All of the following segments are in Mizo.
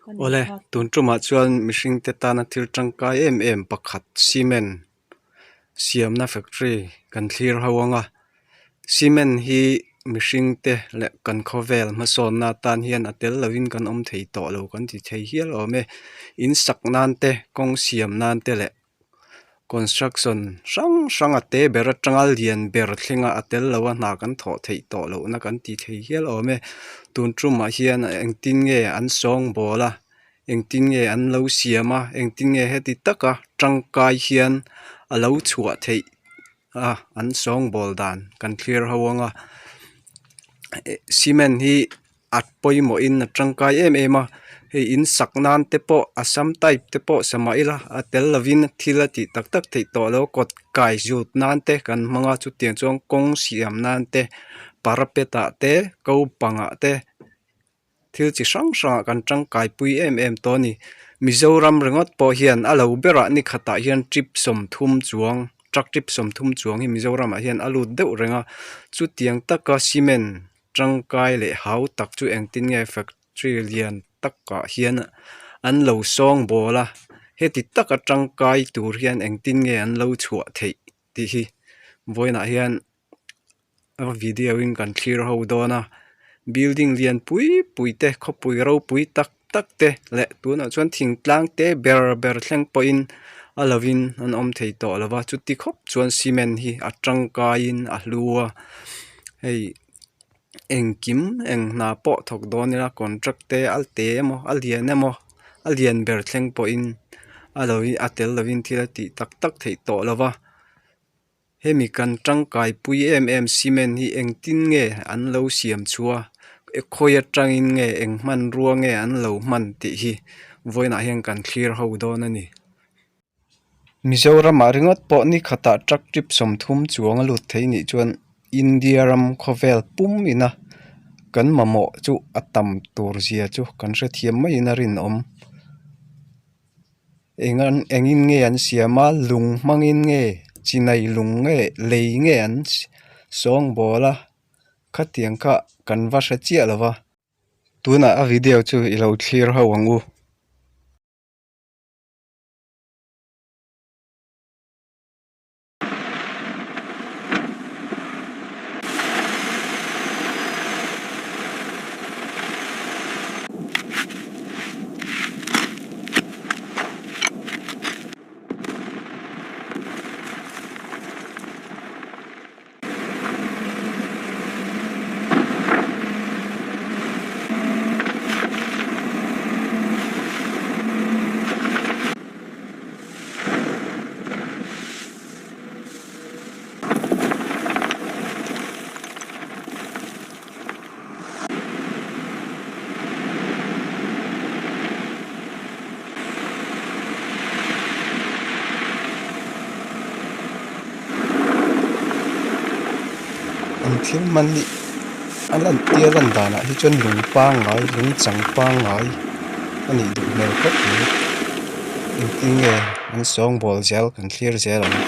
Awle, tun tumah chuan mihring te tana thil tangkai em em pakhat cement siamna factory kan thlir ho ang a, cement hi mihring te leh kan khawvel hmasawnna atan hian a tel lovin kan awm thei tawh lo kan ti thei hial awm e, in sak nan te kawng siam nan te leh Construction hrang hrang a te ber atanga lian ber thlenga a tel lo a hna kan thawh theih tawh lohna kan ti thei hial awm e tun tumah hian engtin nge an sawngbawl a engtin nge an lo siam a engtin nge heti taka tangkai hian a lo chhuah theih a an sawngbawl dan kan thlir ho ang a cement hi. A pawimawhin a tangkai em em a hei in sak nan te pawh assam type te pawh sa mah ila a tel lovin thil a tih tak tak theih tawh lo kawt kai zut nan te kan hmang a chutiang chuan kawng siam nan te parapet ah te ko pangah te thil chi hrang hrangah kan tangkai pui em em tawh a ni Mizoram ringawt pawh hian a lo berah ni khatah hian trip 30 chuang truck trip 30 chuang hi Mizoramah hian a lut deuh reng a chutiang taka cement tangkai leh hau tak chu engtin nge factory lian takah hian an lo sawng bawl a heti taka tangkai tur hian engtin nge an lo chhuah theih tih hi vawiinah hian a video in kan thlir ho dawn a building lian pui pui te khawpui ropui tak tak te leh tunah chuan thingtlang te ber ber thleng pawhin a lovin an awm thei tawh lo va chuti khawp chuan cement hi a tangkaiin a hlu a hei engkim eng hna pawh thawk dawn ila contract te a te emaw a lian emaw a lian ber thleng pawhin a lo a tel lovin thil a tih tak tak theih tawh lo va hemi kan tangkai pui em em cement hi engtin nge an lo siam chhuah a khawi atangin nge eng hmanrua nge an lo hman tih hi vawiinah hian kan thlir ho dawn a ni. Mizoramah ringawt pawh ni khatah truck trip 30 chuang a lut thei nih chuan India ram khawvel pum ina kan mamawh chu a tam tur zia chu kan hrethiam maiin a rinawm. Eng an engin nge an siam a lung hmangin nge chinai lung nge lei nge an sawngbawl a khatiang kha kan va hre chiah lo va. Tunah a video chu i lo thlir ho ang u. An thil hman hi a lan tia lan danah hi chuan lung pangngai lung chang pangngai a nih duh hmel khawp mai engtin nge an sawngbawl zel kan thlir zel ang.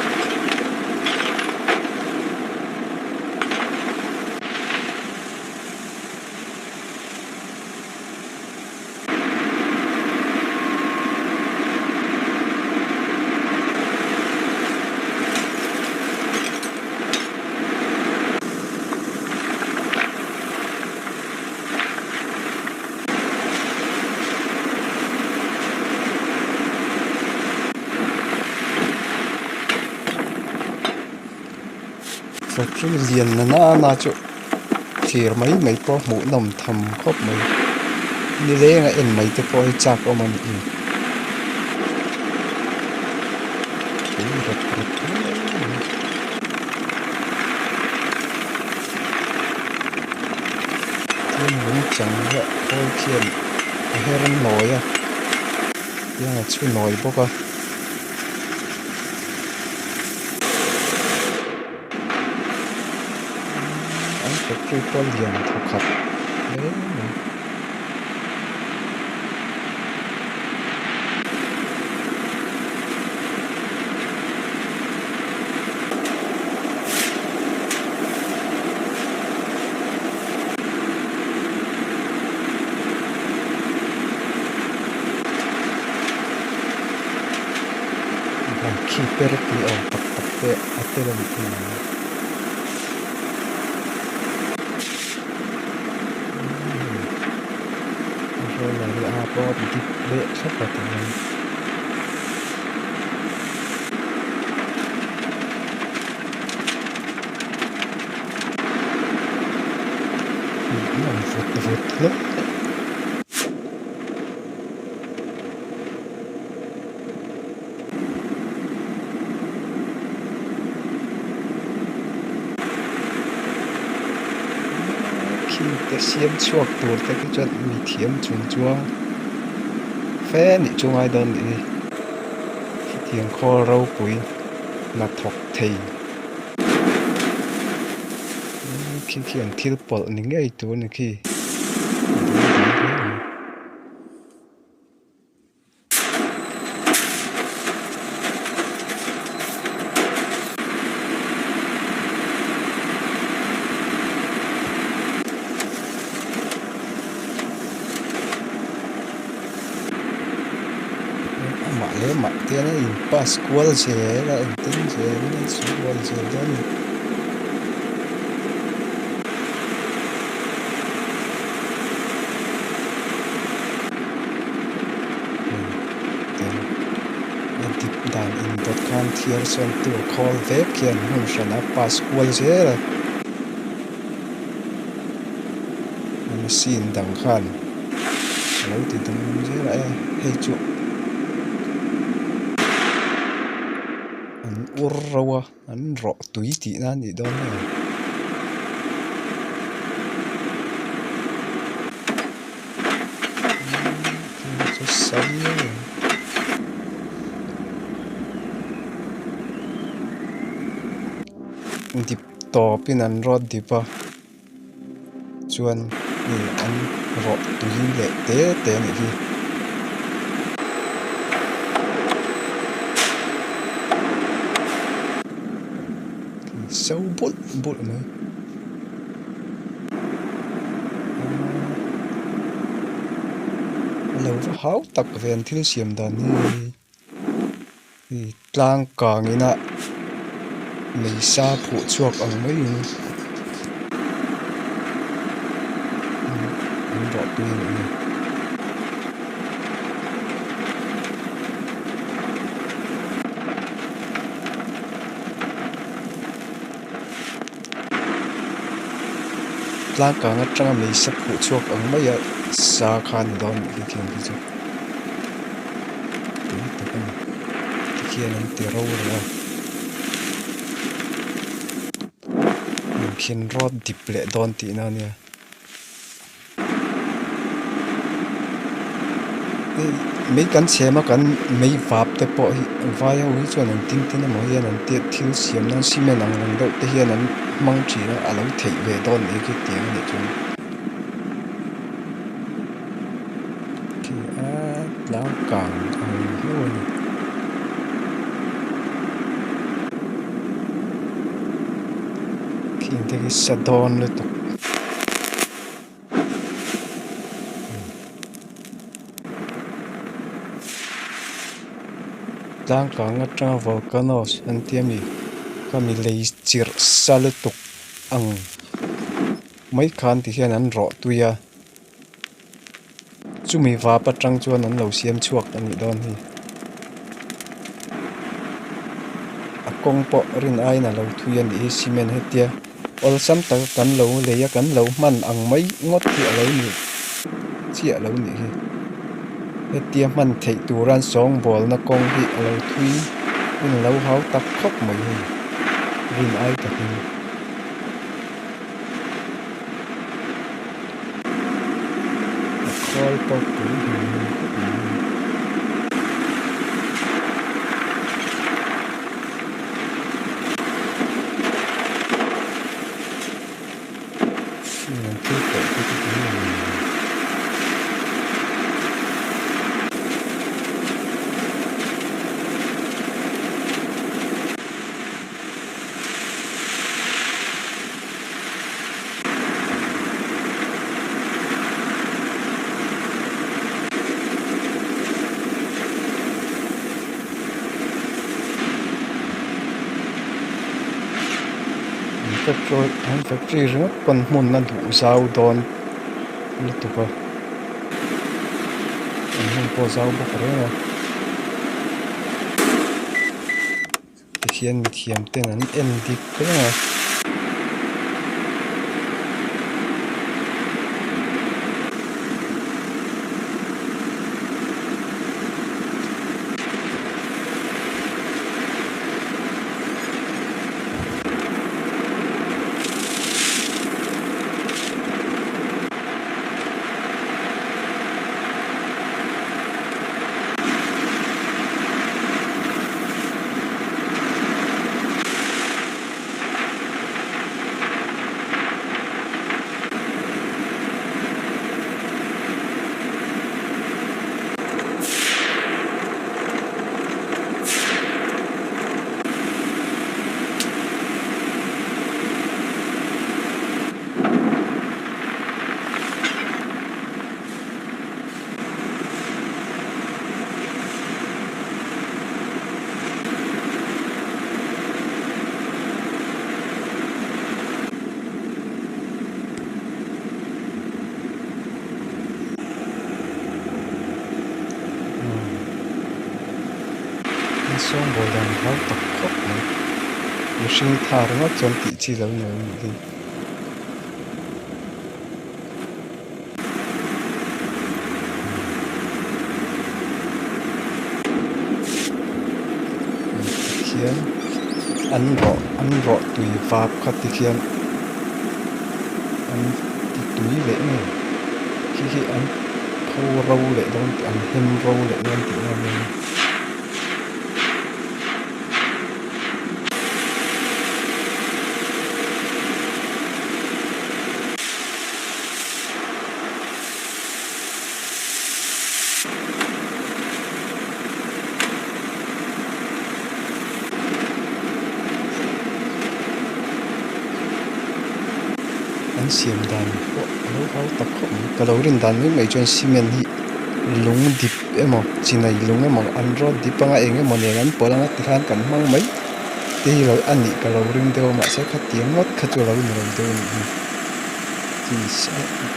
Factory lian na nana chu thlir mai mai pawh hmuh nawm tham khawp mai nileng a en mai te pawh hi chak awm a ni rep rep hle mai. Tin lung chang hi khawl khian a her nawi a tiang a chhu nawi bawk a. An factory pawh lian thawkhat hle mai. Khi perek ni awm tak tak te a tel a nih hi. A roller hi a pawh a dip leh thlap a ti hian. An awm vut vut hle. Khi te siam chhuak tur te khi chuan mi thiam chung chuang fe nih chu ngai dawn nih hi khitiang khawl ropui hnathawk thei khi khian thil pawlh ni ngei tur a ni khi a dangdai hle mai. Amah leh mah te hian a in pass kual zel a engtin zel in a insuih kual zel dawn a ni. A dip dan indawt khan thiar sawn tur khawl vek hian hmun hran a pass kual zel a a machine dang khan a lo ti danglam zel a e hei chu an ur ro a. An rawh tui tihna a nih dawn hei. Chu sa viau ang. Dip tawpin an rawt dip a chuan hei an rawh tui leh te te a nih hi. So bulh bulh mai a lo va hau tak ve an thil siam dan hi. Hei tlang kang ina lei sa phuh chhuak ang maiin an rawh tui a nih hi. Tlang kang atanga mei sa phuh chhuak ang maia sa kha a ni dawn a nih hi khian khi chu tui tak a ni tikhian an ti ro leh a inkhin rawt dip leh dawn tihna a nia. Hei mei kan chhem a kan mei vap te pawh hi vai ho hi chuan an tin tin emaw hian an tiat thil siam nan cement ang reng deuh te hian an hmang thin a a lo theih ve dawn nih khi tiang a nih chuan khi a tlang kang ang hlauh a ni. Khing te khi sa dawn lutuk. Tlang kang atanga volcanoes an ti a mi khami lei chirh sa lutuk ang mai khan ti hian an rawh tui a chumi vap atang chuan an lo siam chhuak a nih dawn hi a kawng pawh rin aiin a lo thui a nih hi cement hetia. Awlsam taka kan lo lei a kan lo hman ang mai ngawt hi a lo ni chiah lo nih hi. Hetia hman theih tura an sawngbawlna kawng hi a lo thui in a lo hau tak khawp mai hei rin ai takin. A khawl pawh pui hmel khawp mai hei. Factory an factory ringawt pawn hmun a duh zau dawn lutuk a an hmun pawh a zau bawk reng a tikhian mithiam ten an en dik reng a. An sawngbawl dan hau tak khawp mai mihring tha ringawt chuan tih chi lo ni lo a nih hi. Tikhian an rawh an rawh tui vap kha tikhian an ti tui leh nge khi khi an pho ro leh dawn tih an hem ro leh dawn tih na ania. An siam dan pawh a lo hau tak khawp mai ka lo rin dan mai mai chuan cement hi lung dip emaw chinai lung emaw an rawt dip anga eng emaw nen an pawlh anga tikhan kan hmang mai te hi lo a nih ka lo ring deuh a mahse khatiang ngawt kha chu a lo ni lo deuh a nih hi.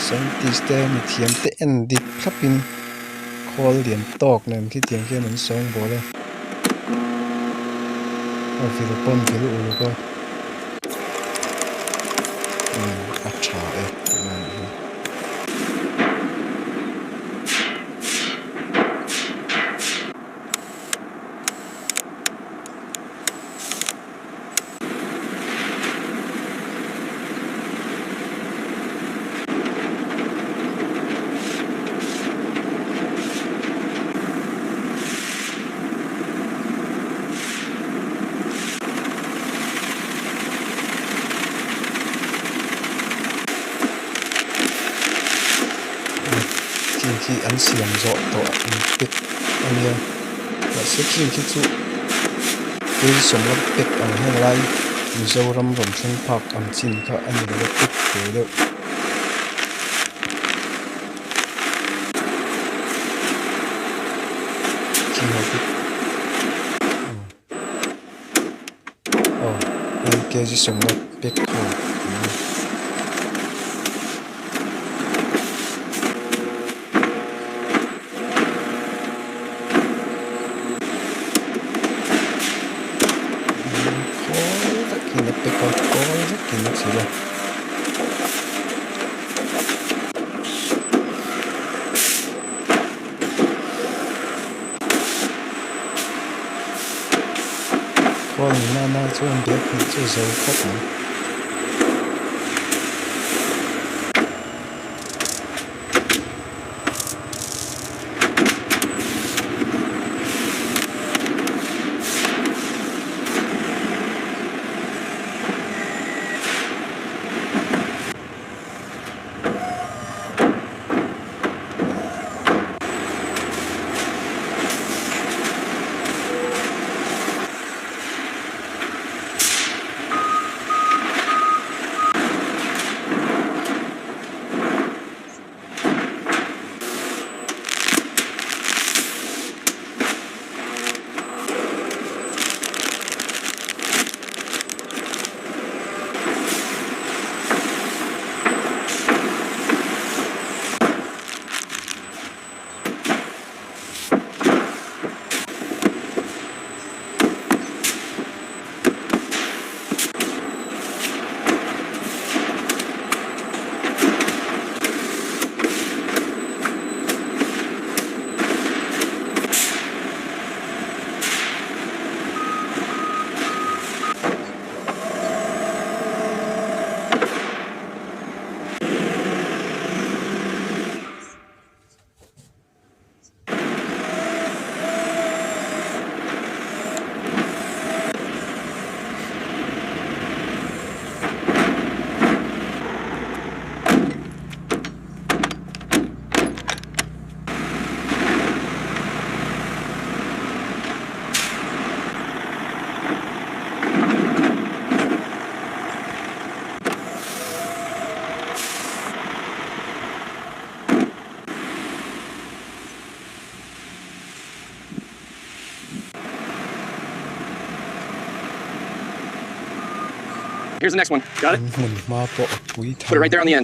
Scientist te mithiam te en dik thlapin khawl lian tawk nen khitiang khian an sawngbawl a a vil pawn vil uluk a a tha e tihna a nih hi. Khi khi an siam zawh tawh an pack a nia mahse khi khi chu kei sawmna pack ang heng lai Mizoram rawn thleng phak ang chin kha a ni lo a pack ve deuh. Aw hei kg sawmna pack ho an ni. Khawl vekin a pack a khawl vekin a chhilh a. Khawl ni nana chuan bag hnih chu zo khawp mai. In hmun hma pawh a pui tham khawp mai.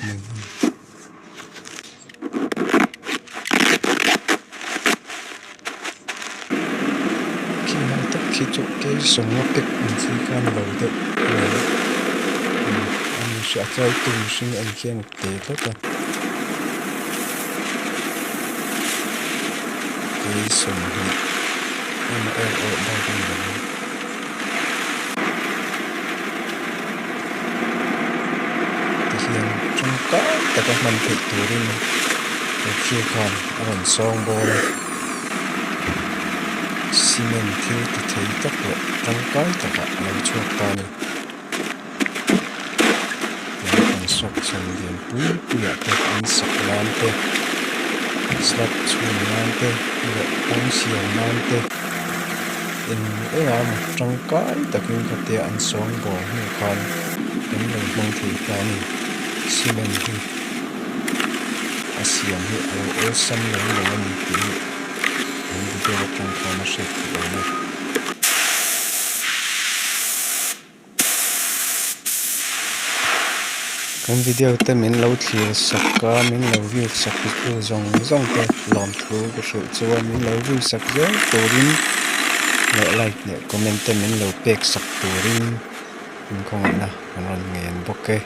Khi lai tak khi chu keisawng a pack ang chi kha a ni lo deuh a ni a a chaitu mihring en khian a te tlat a keisawng emaw erawh bike a ni lo ang. Tihian tangkai taka hman theih turin refree khan a rawn sawng bawl a cement thil ti thei tak leh tangkai takah a lo chhuak ta a ni tiang construction lian pui pui ah te in sak nan te slab chhun nan te leh kawng siam nan te. Eng eng a maw tangkai takin khatia an sawng bawl hnu khan kan lo hmang thei ta a ni. Cement hi a siam hi a lo awlsam lem lo a ni tih hi an video atang khan a hriat theih awm e. Kan video te min lo thlir sak a min lo view sak tu zawng zawng te lawmthu ka hrilh chuan min lo view sak zel turin leh like leh comment te min lo pek sak turin in khawngaihna kan rawn ngen bawk e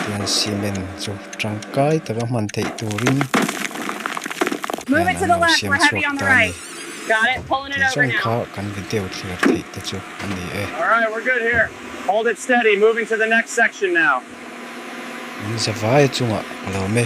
tihian cement chu tangkai taka hman theih turin hian an lo siam chhuak ta a ni. Tih zawng kha kan video thlir theih te chu a ni e. In zavai chungah ka lawm e.